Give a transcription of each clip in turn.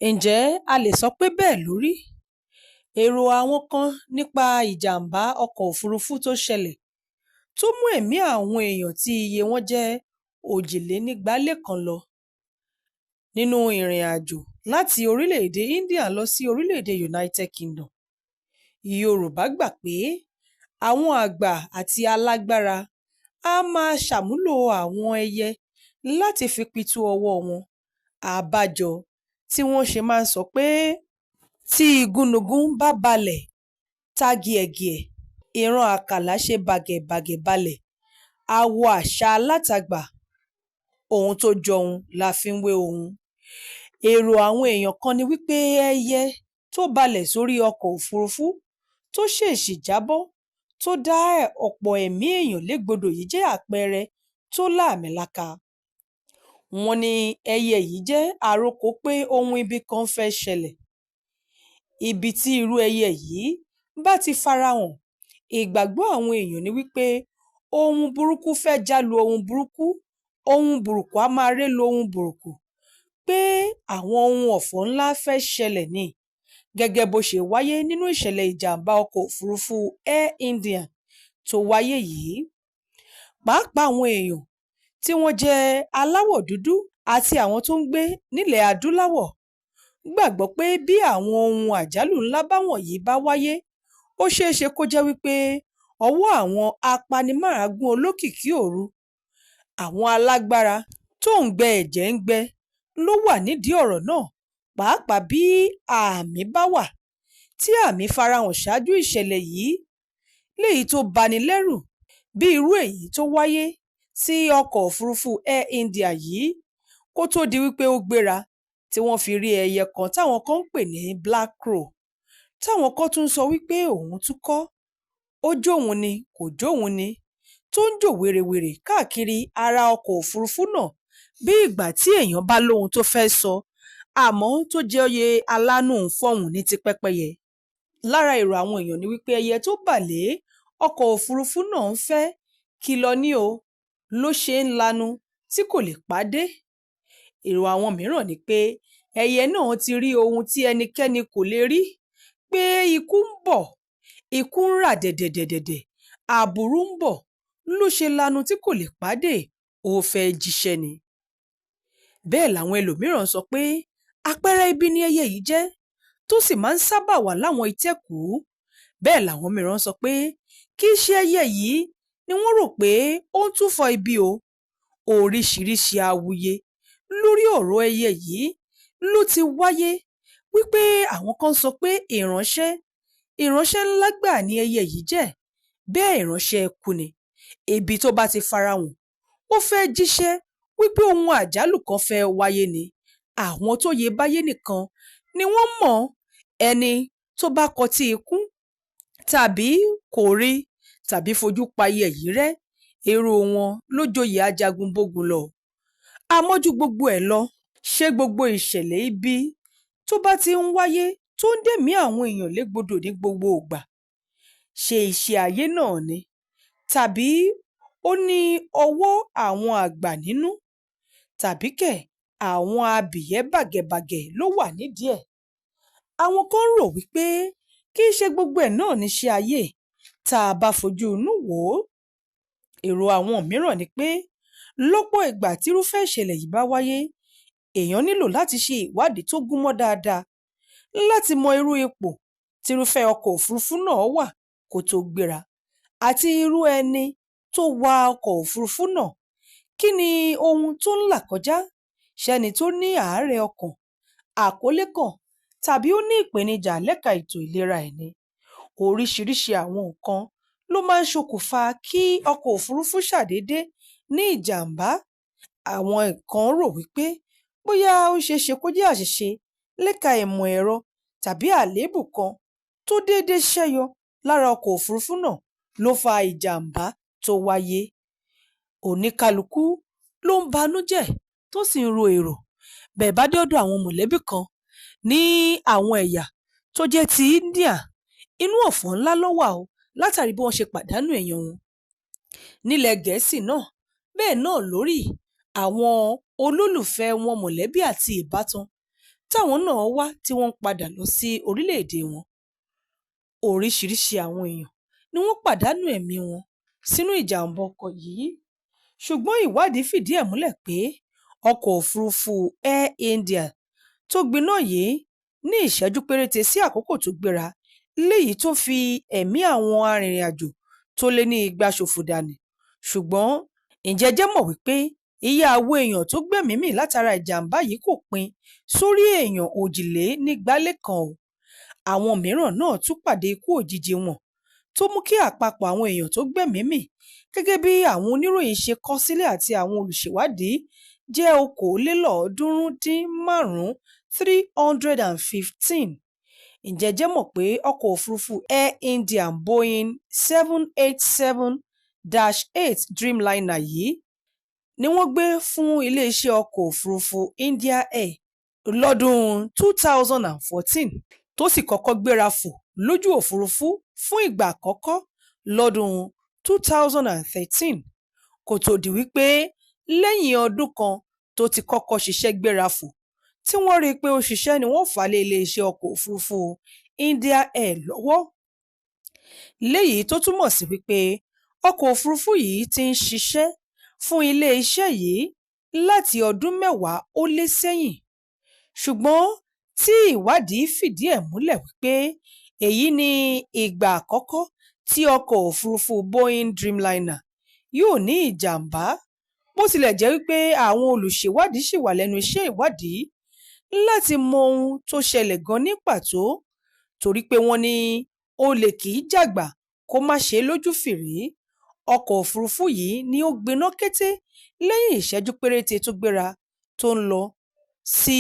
Ǹjẹ́ a lè sọ pé bẹ́ẹ̀ ló rí? Èrò àwọn kan nípa ìjàm̀bá ọkọ̀ òfurufú tó ṣẹlẹ̀ tó mú ẹ̀mí àwọn èèyàn tí iye wọn jẹ́ 142 lọ nínú ìrìn-àjò láti orílẹ̀-èdè India lọ sí orílẹ̀-èdè United Kingdom. Yorùbá gbà pé àwọn àgbà àti alágbára á máa ṣàmúlò àwọn ẹyẹ láti fi pitú ọwọ́ọ wọn, àbájọ tí wọ́n ṣe máa ń sọ pé tí igúnnugún bá balẹ̀ ta gìẹ̀gìẹ̀, ìran àkàlà ṣe bàgẹ̀bàgẹ̀ balẹ̀, á wọ àṣà alátagbà, ohun tó jọhun la fi ń wé ohun. Èrò àwọn èèyàn kan ni wípé ẹyẹ tó balẹ̀ sórí ọkọ̀ òfurufú tó ṣèèṣì jábọ́ tó dá ọ̀pọ̀ ẹ̀mí èèyàn légbodò yìí jẹ́ àpẹẹrẹ tó láàmìlaka. Wọ́n ní ẹyẹ yìí jẹ́ àrokò pé ohun ibi kan fẹ́ ṣẹlẹ̀. Ibi tí irú ẹyẹ yìí bá ti farahàn, ìgbàgbọ́ àwọn èèyàn ni wípé ohun burúkú fẹ́ jálu ohun burúkú, ohun bùrùkù á máa ré lu ohun bùrùkù, pé àwọn ohun ọ̀fọ̀ ńlá fẹ́ ṣẹlẹ̀ ni, gẹ́gẹ́ bó ṣe wáyé nínú ìṣẹ̀lẹ̀ ìjàm̀bá ọkọ̀ òfurufú Air India tó wáyé yìí. Pàápàá àwọn èèyàn tí wọ́n jẹ́ aláwọ̀ dúdú àti àwọn tó ń gbé nílẹ̀ Adúláwọ̀ gbàgbọ́ pé bí àwọn ohun àjálù ńlá báwọ̀nyí bá wáyé, ó ṣeéṣe kó jẹ́ wípé ọwọ́ àwọn apanimáragún olókìkí òru, àwọn alágbára tóùngbẹ ẹ̀jẹ̀ ń gbẹ ló wà nídìí ọ̀rọ̀ náà, pàápàá bí àmì bá wà tí àmì farahàn ṣáájú ìṣẹ̀lẹ̀ yìí léyìí tó bani lẹ́rù bí irú èyí tó wáyé sí ọkọ̀ òfurufú Air India yìí kó tó di wípé ó gbéra tí wọ́n fi rí ẹyẹ kan táwọn kan ń pè ní Black Crow, táwọn kan tún sọ wípé òun tún kọ́, ó jóun ni kò jóun ni, tó ń jò wèrèwèrè káàkiri ara ọkọ̀ òfurufú náà bí ìgbà tí èèyàn bá lóhun tó fẹ́ sọ àmọ́ tó joyè alánú-fọhùn ní ti pẹ́pẹ́yẹ. Lára èrò àwọn èèyàn ni wípé ẹyẹ tó bà lé ọkọ̀ òfurufú náà ń fẹ́ kìlọ̀ ni o ló ṣe ń lanu tí kò lè pàdé. Èrò àwọn mìíràn ni pé ẹyẹ náà ti rí ohun tí ẹnikẹ́ni kò lè rí, pé ikú ń bọ̀, ikú ń rà dẹ̀dẹ̀dẹ̀dẹ̀dẹ̀, aburú ń bọ̀ ló ṣe lanu tí kò lè pàdé, ó fẹ́ jíṣẹ́ ni. Bẹ́ẹ̀ làwọn ẹlòmíràn sọ pé àpẹẹrẹ ibi ni ẹyẹ yìí jẹ́ tó sì máa ń sábà wà láwọn ìtẹ́kùú. Bẹ́ẹ̀ làwọn mìíràn sọ pé kì í ṣe ẹyẹ yìí ni wọ́n rò pé ó ń túfọ̀ ibi o. Oríṣiríṣi awuye lórí ọ̀rọ̀ ẹyẹ yìí ló ti wáyé wípé àwọn kan sọ pé ìránṣẹ́ ìránṣẹ́ ńlá gbáà ni ẹyẹ yìí jẹ́, bẹ́ẹ̀ ìránṣẹ́ ikú ni. Ibi tó bá ti farahàn, ó fẹ́ jíṣẹ́ wípé ohun àjálù kan fẹ́ wáyé ni. Àwọn tóye bá yé nìkan ni wọ́n mọ̀, ẹni tó bá kọtí ikún tàbí kò rí tàbí fojú pa ẹyẹ yìí rẹ́, irú wọn ló joyè ajagun-bógun lọ. Àmọ́ ju gbogbo ẹ̀ lọ, ṣé gbogbo ìṣẹ̀lẹ̀ ibi tó bá ti ń wáyé tó ń dẹ́mìí àwọn èèyàn légbodò ní gbogbo ìgbà, ṣé iṣẹ́ ayé náà ni tàbí ó ní ọwọ́ àwọn àgbà nínú, tàbí kẹ̀ àwọn abìyẹ́ bàgẹ̀bàgẹ̀ ló wà nídìí ẹ̀? Àwọn kan rò wípé kì í ṣe gbogbo ẹ̀ náà niṣẹ́ ayé tá a bá fojú inú wò ó. Èrò àwọn mìíràn ni pé lọ́pọ̀ ìgbà tírúfẹ́ ìṣẹ̀lẹ̀ yìí bá wáyé, èèyàn nílò láti ṣe ìwádìí tó gúnmọ́ dáadáa láti mọ irú ipò tírúfẹ́ ọkọ̀ òfurufú náà wà kó tó gbéra àti irú ẹni tó wa ọkọ̀ òfurufú náà, kí ni ohun tó ń là kọjá, ṣẹ́ni tó ní àárẹ̀ ọkàn, àkólé kan tàbí ó ní ìpèníjà lẹ́ka ètò ìlera ẹ̀ ni. Oríṣiríṣi àwọn nǹkan ló máa ń ṣokùnfà kí ọkọ̀ òfurufú ṣàdédé ní ìjàm̀bá. Àwọn kan rò wípé bóyá ó ṣeéṣe kó jẹ́ àṣìṣe lẹ́ka ìmọ̀ ẹ̀rọ tàbí àléébù kan tó déédé ṣẹ́yọ lára ọkọ̀ òfurufú náà ló fa ìjàm̀bá tó wáyé. Oníkálukú ló ń banújẹ́ tó sì ń ro èrò. Bẹ́ẹ̀ bá dé ọ̀dọ̀ àwọn mọ̀lẹ́bí kan ní àwọn ẹ̀yà tó jẹ́ ti India, inú ọ̀fọ̀ ńlá ló wà o látàrí bí wọ́n ṣe pàdánù èèyàn wọn. Nílẹ̀ Gẹ̀ẹ́sì náà, bẹ́ẹ̀ náà ló rí àwọn olólùfẹ́ wọn, mọ̀lẹ́bí àti ìbátan. táwọn náà wá tí wọ́n ń padà lọ sí orílẹ̀-èdè wọn. Oríṣiríṣi àwọn èèyàn ni wọ́n pàdánù ẹ̀mí wọn sínú ìjàm̀bá ọkọ̀ yìí, ṣùgbọ́n ìwádìí fìdí ẹ̀ múlẹ̀ pé ọkọ̀ òfurufú Air India tó gbiná yìí ní ìṣẹ́jú péréte sí àkókò tó gbéra, léyìí tó fi ẹ̀mí àwọn arìnrìn-àjò tó lé ní 200 ṣòfò dànù. Ṣùgbọ́n ǹjẹ́ ẹ jẹ́ mọ̀ wípé iye àwọn èèyàn tó gbẹ́mìí mì látara ìjàm̀bá yìí kò pin sórí èèyàn 142 o. Àwọn mìíràn náà tún pàdé ikú òjijì wọn tó mú kí àpapọ̀ àwọn èèyàn tó gbẹ́mìí mì gẹ́gẹ́ bí àwọn oníròyìn ṣe kọ sílẹ̀ àti àwọn olùṣèwádìí jẹ́ 335, 315. Ǹjẹ́ ẹ jẹ́ mọ̀ pé ọkọ̀ òfurufú Air India Boeing 787-8 Dreamliner yìí ni wọ́n gbé fún iléeṣẹ́ ọkọ̀ òfurufú India Air lọ́dún 2014, tó sì kọ́kọ́ gbéra fò lójú òfurufú fún ìgbà àkọ́kọ́ lọ́dún 2013, kó tó di wípé lẹ́yìn ọdún kan tó ti kọ́kọ́ ṣiṣẹ́ gbéra fò tí wọ́n rí i pé ó ṣiṣẹ́ ni wọ́n fà á lé iléeṣẹ́ ọkọ̀ òfurufú India Air lọ́wọ́, léyìí tó túmọ̀ sí wípé ọkọ̀ òfurufú yìí ti ń ṣiṣẹ́ fún iléeṣẹ́ yìí láti ọdún mẹ́wàá ó lé sẹ́yìn, ṣùgbọ́n tí ìwádìí fìdí ẹ̀ múlẹ̀ wípé èyí ni ìgbà àkọ́kọ́ tí ọkọ̀ òfurufú Boeing Dreamliner yóò ní ìjàm̀bá, bó tilẹ̀ jẹ́ wípé àwọn olùṣèwádìí ṣì wà lẹ́nu iṣẹ́ ìwádìí láti mọ ohun tó ṣẹlẹ̀ gan ní pàtó, torí pé wọ́n ní olè kìí jàgbà kó má ṣe é lójú fìrí. Ọkọ̀ òfurufú yìí ni ó gbiná kété lẹ́yìn ìṣẹ́jú péréte tó gbéra tó ń lọ sí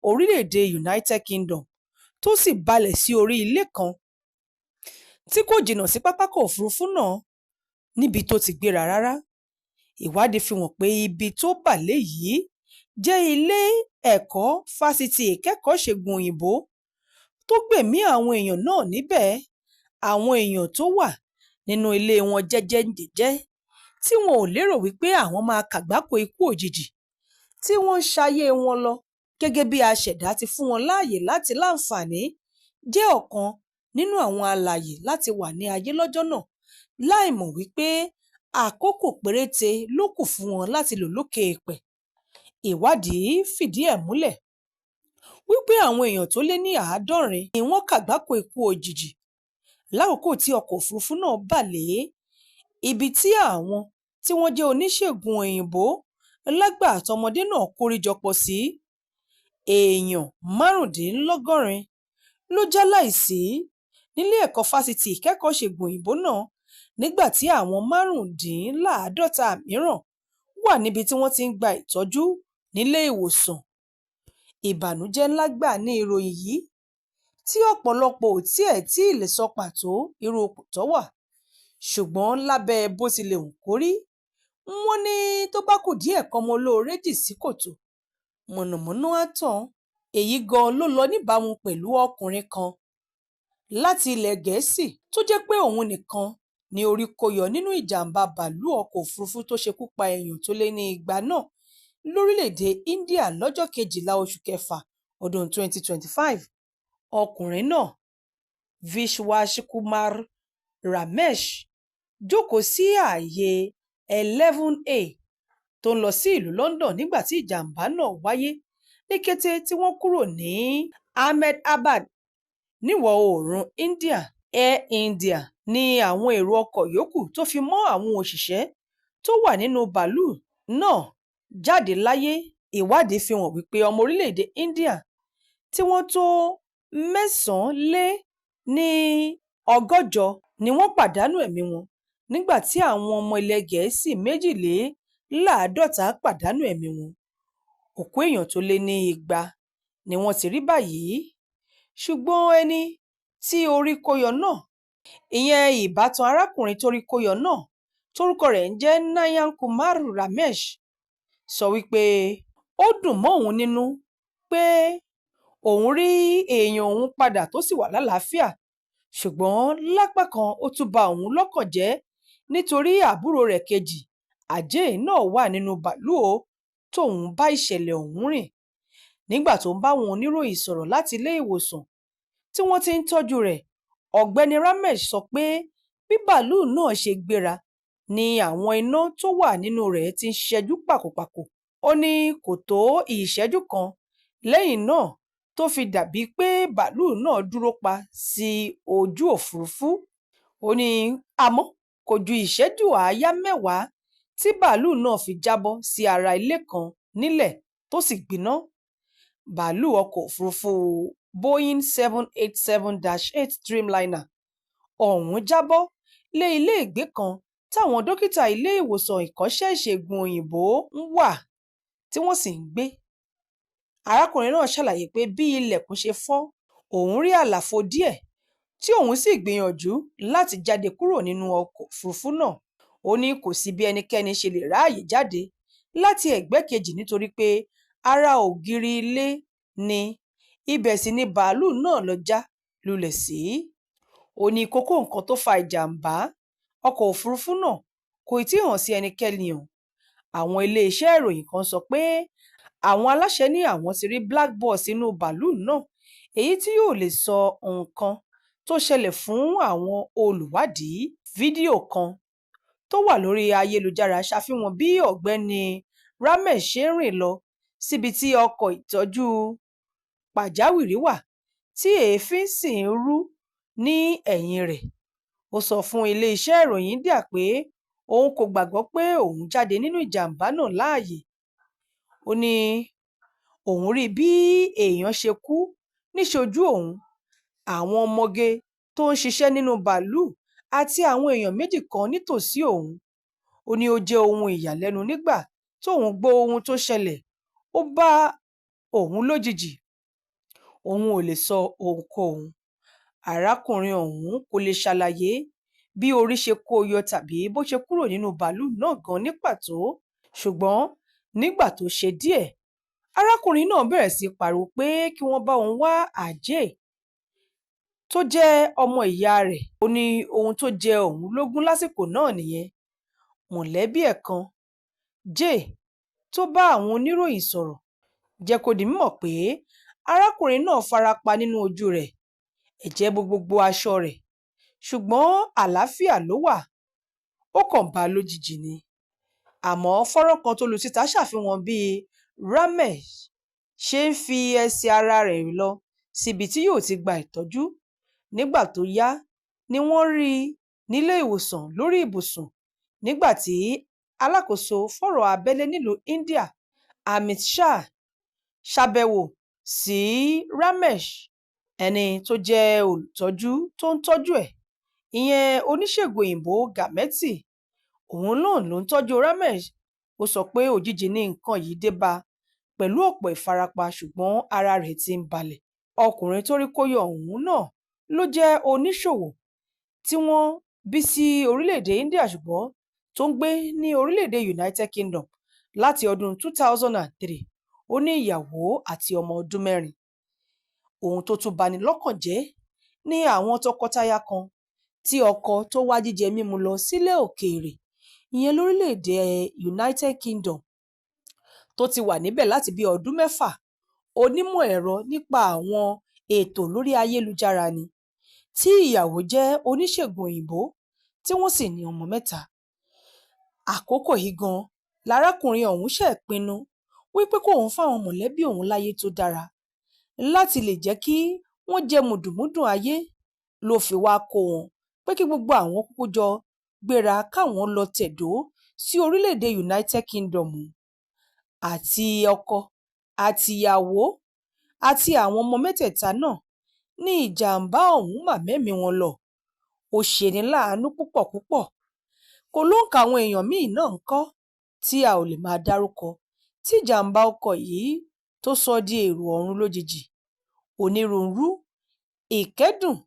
orílẹ̀-èdè United Kingdom, tó sì balẹ̀ sí orí ilé kan tí kò jìnnà sí pápákọ̀ òfurufú náà níbi tó ti gbéra rárá. Ìwádìí fi hàn pé ibi tó bà lé yìí jẹ́ ilé ẹ̀kọ́ fásitì ìkẹ́kọ̀ọ́ ìṣègùn òyìnbó tó gbẹ̀mí àwọn èèyàn náà níbẹ̀. Àwọn èèyàn tó wà nínú ilé wọn jẹ́jẹ́-ń-jẹ́jẹ́ tí wọn ò lérò wípé àwọn máa kàgbákò ikú òjijì, tí wọ́n ń ṣayé wọn lọ gẹ́gẹ́ bí aṣẹ̀dá ti fún wọn láàyè láti láǹfààní jẹ́ ọ̀kan nínú àwọn alààyè láti wà ní ayé lọ́jọ́ náà, láìmọ̀ wípé àkókò péréte ló kù fún wọn láti lò lókè eèpẹ̀. Ìwádìí fìdí ẹ̀ múlẹ̀ wípé àwọn èèyàn tó lé ní 70 ni wọ́n kàgbákò ikú òjijì lákòókò tí ọkọ̀ òfurufú náà bà lé ibi tí àwọn tí wọ́n jẹ́ oníṣègùn òyìnbó lágbà àtọmọdé náà kóríjọpọ̀ sí. Èèyàn 85 ló jáláìsí nílé ẹ̀kọ́ fásitì ìkẹ́kọ̀ọ́ ìṣègùn òyìnbó náà, nígbà tí àwọn 45 mìíràn wà níbi tí wọ́n ti ń gba ìtọ́jú nílé ìwòsàn. Ìbànújẹ́ ńlá gbáà ni ìròyìn yìí tí ọ̀pọ̀lọpọ̀ ò tiẹ̀ tíì lè sọ pàtó irú ipò tó wà, ṣùgbọ́n lábẹ́ bó ti lè wù kó rí, wọ́n ní tó bá kù díẹ̀ kọ́mọ olóore jìn sí kòtò, mọ̀nàmọ́ná á tàn. Èyí gan ló lọ níbàámu pẹ̀lú ọkùnrin kan láti ilẹ̀ Gẹ̀ẹ́sì tó jẹ́ pé òun nìkan ni orí kó yọ nínú ìjàm̀bá bàálù ọkọ̀ òfurufú tó ṣekú pa èèyàn tó lé ní 200 náà lórílẹ̀-èdè India lọ́jọ́ 12 oṣù kẹfà ọdún 2025. Ọkùnrin náà, Vishwakumar Ramesh, jókòó sí ààyè 11A tó ń lọ sí ìlú London nígbà tí ìjàm̀bá náà wáyé ní kété tí wọ́n kúrò ní Ahmedabad, níwọ̀-oòrùn India. Air India ní àwọn èrò ọkọ̀ yòókù tó fi mọ́ àwọn òṣìṣẹ́ tó wà nínú bàálù náà jáde láyé. Ìwádìí fi hàn wípé ọmọ orílẹ̀-èdè India tí wọ́n tó 169 ni wọ́n pàdánù ẹ̀mí wọn, nígbà tí àwọn ọmọ ilẹ̀ Gẹ̀ẹ́sì 52 pàdánù ẹ̀mí wọn. Òkú èèyàn tó lé ní 200 ni wọ́n ti rí báyìí, ṣùgbọ́n ẹni tí orí kó yọ náà, ìyẹn ìbátan arákùnrin tórí kó yọ náà tórúkọ rẹ̀ ń jẹ́ Nayan Kumar Ramesh, sọ wípé ó dùn mọ́ òun nínú pé òun rí èèyàn òun padà tó sì wà lálàáfíà, ṣùgbọ́n lápá kan ó tún ba òun lọ́kàn jẹ́ nítorí àbúrò rẹ̀ kejì Ajay náà wà nínú bàálù tóun bá ìṣẹ̀lẹ̀ ọ̀hún rìn. Nígbà tó ń bá àwọn oníròyìn sọ̀rọ̀ láti ilé ìwòsàn tí wọ́n ti ń tọ́jú rẹ̀, Ọ̀gbẹ́ni Ramesh sọ pé bí bàálù náà ṣe gbéra ni àwọn iná tó wà nínú rẹ̀ ti ń ṣẹ́jú pàkòpàkò. Ó ní kò tó ìṣẹ́jú kan lẹ́yìn náà tó fi dàbíi pé bàálù náà dúró pa sí ojú òfurufú. Ó ní àmọ́ kò ju ìṣẹ́jú àáyá 10 tí bàálù náà fi jábọ́ sí ara ilé kan nílẹ̀ tó sì gbiná. Bàálù ọkọ̀ òfurufú Boeing 787-8 Dreamliner ọ̀hún jábọ́ lé iléègbé kan táwọn dókítà ilé ìwòsàn ìkọ́ṣẹ́ ìṣègùn òyìnbó ń wà tí wọ́n sì ń gbé. Arákùnrin náà ṣàlàyé pé bí ilẹ̀kùn ṣe fọ́, òun rí àlàfo díẹ̀ tí òun sì gbìyànjú láti jáde kúrò nínú ọkọ̀ òfurufú náà. Ó ní kò sí bí ẹnikẹ́ni ṣe lè ráàyè jáde láti ẹ̀gbẹ́ kejì nítorí pé ara ògiri ilé ní ibẹ̀ sì ni bàálù náà lọ já lulẹ̀ sí. Ó ní kókó nǹkan tó fa ìjàm̀bá ọkọ̀ òfurufú náà kò tíì hàn sí ẹnikẹ́ni o. Àwọn iléeṣẹ́ ìròyìn kan sọ pé àwọn aláṣẹ ní àwọn ti rí black box inú bàálù náà, èyí tí yóò lè sọ nǹkan tó ṣẹlẹ̀ fún àwọn olùwádìí. Fídíò kan tó wà lórí ayélujára ṣàfihàn bí Ọ̀gbẹ́ni Ramesh ṣe ń rìn lọ síbi tí ọkọ̀ ìtọ́jú pàjáwìrì wà tí èéfín sì ń rú ní ẹ̀yìn rẹ̀. Ó sọ fún iléeṣẹ́ ìròyìn India pé òun kò gbàgbọ́ pé òun jáde nínú ìjàm̀bá náà láàyè. Ó ní òun rí bí èèyàn ṣe kú níṣojú òun, àwọn ọmọge tó ń ṣiṣẹ́ nínú bàálù àti àwọn èèyàn méjì kan nítòsí òun. Ó ní ó jẹ́ ohun ìyàlẹ́nu nígbà tóun gbọ́ ohun tó ṣẹlẹ̀, ó bá òun lójijì, òun ò lè sọ ohunkóhun. Arákùnrin ọ̀hún kò lè ṣàlàyé bí orí ṣe kó o yọ tàbí bó ṣe kúrò nínú bàálù náà gan ní pàtó, ṣùgbọ́n nígbà tó ṣe díẹ̀, arákùnrin náà bẹ̀rẹ̀ sí pariwo pé kí wọ́n bá òun wá Ajay tó jẹ́ ọmọ ìyá rẹ̀. Ó ní ohun tó jẹ òun lógún lásìkò náà nìyẹn. Mọ̀lẹ́bí ẹ̀ kan, Jay, tó bá àwọn oníròyìn sọ̀rọ̀, jẹ́ kó di mímọ̀ pé arákùnrin náà fara pa nínú ojú rẹ̀, ẹ̀jẹ̀ bo gbogbo aṣọ rẹ̀, ṣùgbọ́n àlàáfíà ló wà, ó kàn bá a lójijì ni. Àmọ́ fọ́nrán kan tó lu síta ṣàfihàn bí Ramesh ṣe ń fi ẹsẹ̀ ara rẹ̀ rìn lọ síbi tí yóò ti gba ìtọ́jú. Nígbà tó yá ni wọ́n rí i nílé ìwòsàn lórí ibùsùn nígbà tí alákòóso fọ́rọ̀ abẹ́lé nílùú India, Amit Shah, ṣàbẹ̀wò sí Ramesh, ẹni tó jẹ́ olùtọ́jú tó ń tọ́jú ẹ̀, ìyẹn oníṣègùn òyìnbó Gameti. Òun náà ló ń tọ́jú Ramesh. Ó sọ pé òjijì ni nǹkan yìí dé bá a pẹ̀lú ọ̀pọ̀ ìfarapa, ṣùgbọ́n ara rẹ̀ ti ń balẹ̀. Ọkùnrin tó rí kó yọ ọ̀hún náà ló jẹ́ oníṣòwò tí wọ́n bí sí orílẹ̀-èdè India ṣùgbọ́n tó ń gbé ní orílẹ̀-èdè United Kingdom láti ọdún 2003. Ó ní ìyàwó àti ọmọ ọdún 4. Ohun tó tún bani lọ́kàn jẹ́ ni àwọn tọkọtaya kan tí ọkọ tó wá jíjẹ mímu lọ sílẹ̀ òkèèrè, ìyẹn lórílẹ̀-èdè United Kingdom, tó ti wà níbẹ̀ láti bíi ọdún 6, onímọ̀ ẹ̀rọ nípa àwọn ètò lórí ayélujára ni, tí ìyàwó jẹ́ oníṣègùn òyìnbó tí wọ́n sì ní ọmọ 3. Àkókò yìí gan-an lárákùnrin ọ̀hún ṣe pinnu wípé kóun fáwọn mọ̀lẹ́bí òun láyé tó dára láti lè jẹ́ kí wọ́n jẹ mùdùnmúdùn ayé, ló fi wáá kó wọn pé kí gbogbo àwọn kúkú jọ gbéra káwọn lọ tẹ̀dó sí orílẹ̀-èdè United Kingdom. Àti ọkọ àtìyàwó àti àwọn ọmọ mẹ́tẹ̀ẹ̀ta náà ní ìjàm̀bá ọ̀hún mà mẹ́mìí wọn lọ. Ó ṣeni láàánú púpọ̀ púpọ̀. Kò lóǹkà àwọn èèyàn míì náà ńkọ́ tí a ò lè máa dárúkọ tí ìjàm̀bá ọkọ̀ yìí tó sọ di èrò ọ̀run lójijì. Onírúurú ìkẹ́dùn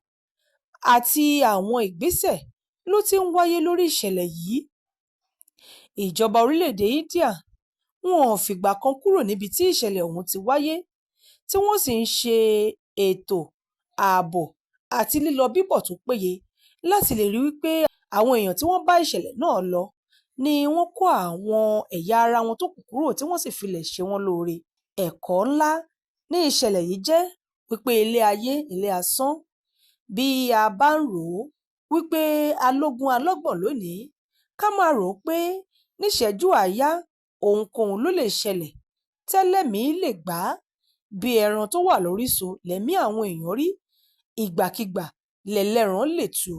àti àwọn ìgbésẹ̀ ló ti ń wáyé lórí ìṣẹ̀lẹ̀ yìí. Ìjọba orílẹ̀-èdè India wọn ò fìgbà kan kúrò níbi tí ìṣẹ̀lẹ̀ ọ̀hún ti wáyé, tí wọ́n sì ń ṣe ètò ààbò àti lílọ-bíbọ̀ tó péye láti lè rí wípé àwọn èèyàn tí wọ́n bá ìṣẹ̀lẹ̀ náà lọ ni wọ́n kó àwọn ẹ̀yà ara wọn tó kù kúrò tí wọ́n sì filẹ̀ ṣe wọ́n lóore. Ẹ̀kọ́ ńlá Ní ìṣẹ̀lẹ̀ yìí jẹ́ wípé ilé ayé ilé asán. Bí a bá ń rò ó wípé a lógún alọ́gbọ̀n lónìí, ká máa rò ó pé níṣẹ́jú àáyá ohunkóhun ló lè ṣẹlẹ̀ tẹ́lẹ̀mí lè gbà á. Bí ẹran tó wà lóríṣo lẹ̀mí àwọn èèyàn rí, ìgbàkigbà lẹlẹ́ran lè tú.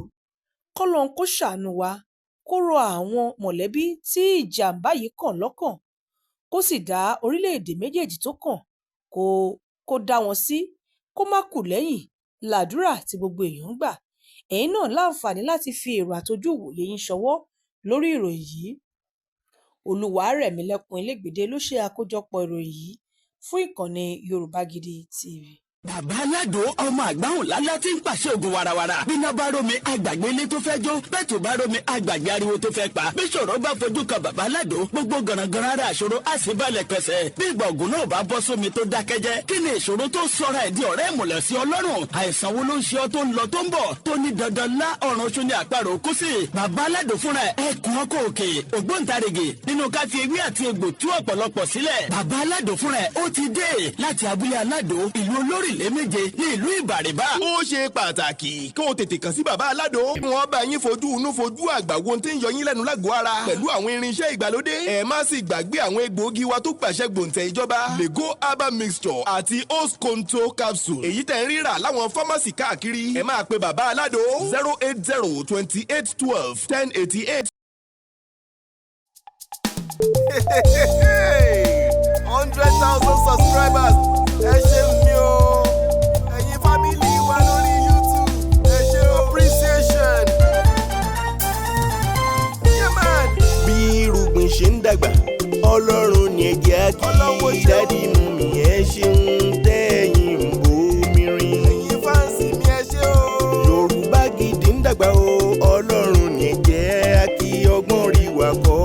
Kọ́lọ́run kó ṣàánú wa, kó rọ àwọn mọ̀lẹ́bí tí ìjàm̀bá yìí kàn lọ́kàn, kó sì dá orílẹ̀-èdè méjèèjì tó kàn kó dá wọn sí, kó má kù lẹ́yìn làdúrà tí gbogbo èèyàn ń gbà. Ẹ̀yin náà láǹfààní láti fi èrò àtojú ìwòye yín ṣọwọ́ lórí ìròyìn yìí. Olúwarẹ̀mílẹ́kùn Elégbèdé ló ṣe àkójọpọ̀ ìròyìn yìí fún ìkànnì Yorùbá Gidi TV. Bàbá Aládò, ọmọ àgbáhùn lálá tí ń pàṣẹ ògùn warawara. Bíná bá rómi, àgbàgbé ilé tó fẹ́ jó. Bẹ́ẹ̀ tó bá rómi, àgbàgbé ariwo tó fẹ́ pa. Bí ṣòro bá fojú kan bàbá Aládò, gbogbo gànàgànà ara àṣòro á sì balẹ̀ pẹ̀sẹ̀. Bí ìgbà ògùn náà bá bọ́ sómi tó dákẹ́jẹ́, kí ni ìṣòro tó sọra ẹ̀ di ọ̀rẹ́ ìmùlẹ̀ sí Ọlọ́run? Àìsàn wo ló ń ṣe ọ́ tó ń lọ tó ń bọ̀, tó ní dandan lá ọ̀run oṣù ní àparò kú sí? Bàbá Aládò fúnra ẹ̀ ẹkùn ọkọ̀ òkè, ògbóǹtarìgì nínú ká fi ewé àti egbò tú ọ̀pọ̀lọpọ̀ sílẹ̀. Bàbá Aládò fúnra ẹ̀ ó ti dé láti abúlé Aládò, ìlú olórílẹ̀ méje ní ìlú Ìbàrìbà. Ó ṣe pàtàkì kó o tètè kàn sí bàbá Aládò. Wọ́n bá yín fojú inú fojú àgbà wo tí ń yọ yín lẹ́nu lágọ̀ọ́ ara pẹ̀lú àwọn irinṣẹ́ ìgbàlódé. Ẹ má sì gbàgbé àwọn egbòogi wa tó gbàṣẹ gbòǹtẹ̀ ìjọba, Lego herbal mixture àti Osconto capsule, èyí tẹ̀ ń rírà láwọn pharmacy káàkiri. Ẹ máa pe bàbá Aládò 08028121088. 100,000 subscribers, ẹ ṣeun mi o. Ẹ̀yin family wa lórí YouTube, ẹ ṣe appreciation. Yeah, man. Bí irúgbìn ṣe ń dàgbà, Ọlọ́run ní ẹ̀jẹ̀ á kí. Ọlọ́run ó ṣeun. Daddy, mummy, ẹ ṣeun tẹ́yìn ń bomi rin. Ẹ̀yin fans mi, ẹ ṣé o. Yorùbá Gidi ń dàgbà o, Ọlọ́run ní ẹ̀jẹ̀ á kí. Ọgbọ́n rí wa kọ́,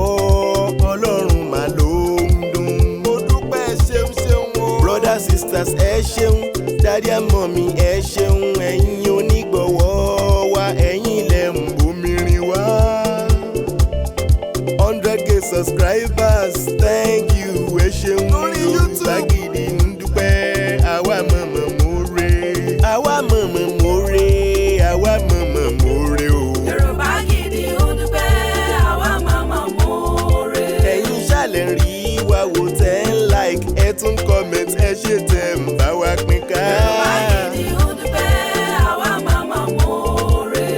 Ọlọ́run mà ló ń dùn. Mo dúpẹ́, ṣeun ṣeun o. Brothers, sisters, ẹ ṣeun. Daddy and mummy, ẹ ṣeun. Ẹ̀yin onígbọ̀wọ́ wa, ẹ̀yin lẹ ń bomi rin wá. 100K subscribers, thank you, ẹ ṣeun. Lórí Yorùbá YouTube. Gidi ń dúpẹ́. Àwa mọ̀mọ̀ mórè, àwa mọ̀mọ̀ mórè, àwa mọ̀mọ̀ mórè o. Yorùbá Gidi ń dúpẹ́, àwa máa mọ̀ọ́rẹ́. Ẹ̀yin ṣàlẹ̀ rí wa wò, tẹ́ ń like, ẹ tún comment, ẹ ṣe tẹ́ ń bá wa pín ká. Yorùbá Gidi ń dúpẹ́, àwa máa mọ̀ọ́rẹ́.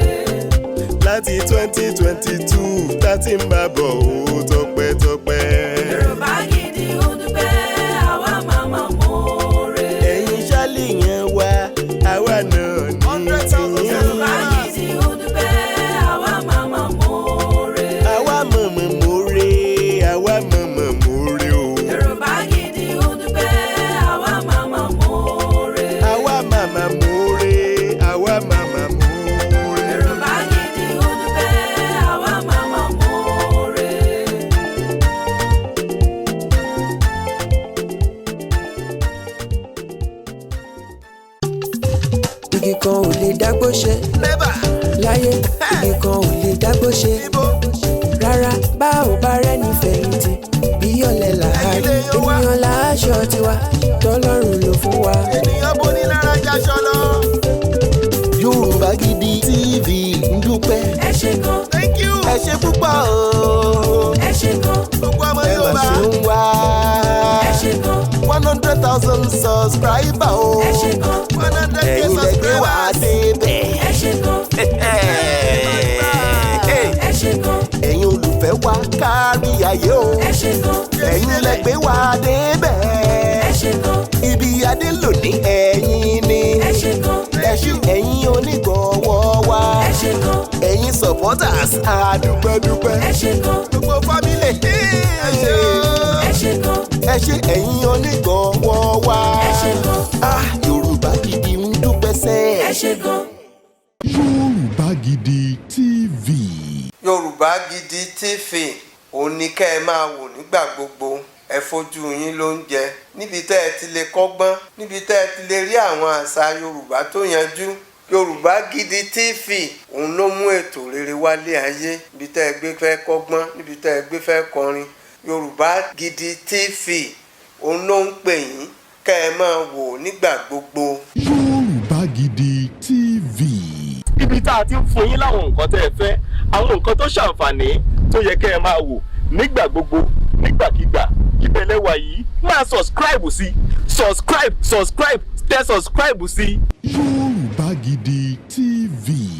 Láti 2022 tá ti ń bá bọ̀ ó, tọpẹ́tọpẹ́. Yorùbá Gidi ń dúpẹ́, àwa máa mọ̀ọ́rẹ́. Ẹ̀yin ṣàlẹ̀ yẹn wá, àwa náà ní tìyín. Yorùbá Gidi ń dúpẹ́, àwa máa mọ̀ọ́rẹ́. Àwa mọ̀mọ̀ mórè, àwa mọ̀mọ̀ mórè o. Yorùbá Gidi ń dúpẹ́, àwa máa mọ̀ọ́rẹ́. Àwa màmá mórè, àwa màmá mórè. Yorùbá Gidi ń dúpẹ́, àwa máa mọ̀ọ́rẹ́. Igi kan ò lè dágbó ṣe Never. láyé, igi kan ò lè dágbó ṣe Ibo. rárá. Bá ò bá rẹ́ni fẹ̀yìntì, bí ọ̀lẹ làárí. Ẹ̀yin lè yan wá. Ènìyàn láṣọ tiwa tọ́lọ́run ló fún wa. Ènìyàn bó ní lára jaṣọ lọ. Yorùbá Gidi TV ń dúpẹ́. Ẹ ṣé gan. Thank you. Ẹ ṣe púpọ̀ o. Ẹ ṣé gan. Gbogbo ọmọ Ẹ mà Yorùbá. ṣe ń wá. Ẹ ṣé gan. 100,000 subscriber o. Ẹ ṣé gan. 100K Ẹ̀yin lẹ gbé wá subscribers. débẹ̀. Ẹ ṣé gan. Ẹ ṣé gan. Ẹ̀yin olùfẹ́ wa kárí ayé o. Ẹ ṣé gan. Ẹ̀yin lẹ gbé wá débẹ̀. Ẹ ṣé gan. Ibi adé lónìí, ẹ̀yin ni. Ẹ ṣé gan. Ẹ ṣé ẹ̀yin onígbọ̀wọ́ wa. Ẹ ṣé gan. Ẹ̀yin supporters, àdúpẹ́dúpẹ́. Ẹ ṣé gan. Gbogbo family. Ẹ ṣé o. Ẹ ṣé gan. Ẹ ṣé ẹ̀yin onígbọ̀wọ́ wa. Ẹ ṣé gan. Ah, Yorùbá Gidi ń dúpẹ́ sẹ́. Ẹ ṣé gan. Yorùbá Gidi TV. Yorùbá Gidi TV, òun ni kẹ́ ẹ máa wò nígbà gbogbo. Ẹ fojú yín ló ń jẹ níbi tẹ́ ẹ ti lè kọ́gbọ́n, níbi tẹ́ ẹ ti lè rí àwọn àṣà Yorùbá tó yanjú. Yorùbá Gidi TV, òun ló mú ètò rere wálé ayé. Níbi tẹ́ ẹ gbé fẹ́ kọ́gbọ́n, níbi tẹ́ ẹ gbé fẹ́ kọrin, Yorùbá Gidi TV, òun ló ń pè yín. Kẹ́ ẹ máa wò nígbà gbogbo. Yorùbá Gidi TV. Ibi tá a ti ń fún yín láwọn nǹkan tẹ́ ẹ fẹ́, àwọn nǹkan tó ṣàǹfààní tó yẹ kẹ́ ẹ máa wò nígbà gbogbo, nígbàkigbà, ibẹ̀ lẹ wà yìí. Máa subscribe sí, subscribe, subscribe, tẹ subscribe sí. Yorùbá Gidi TV.